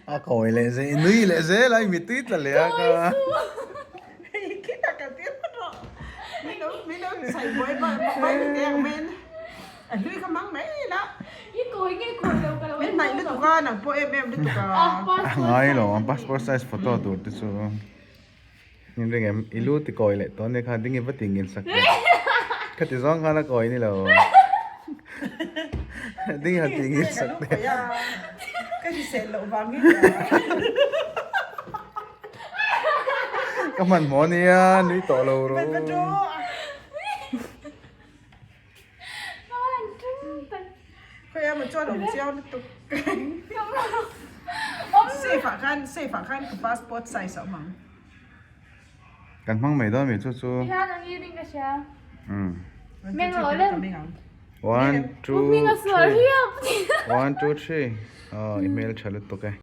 A kawi leh zel, i nui leh zel a, i mittui tla leh a ka. A ngai lo ang passport size photo tur te chu. In ring em, i lu ti kawi leh tawh ania kha ding i va ti ngil sak teh. Khati zawng khan a kawi ni lo. Ding i han ti ngil sak teh. Ka hmanhmawh ania nui tawh lo ru. Kan hmang mai dawn mi chu chu. One two three. One two three. Aw i hmel tha lutuk e.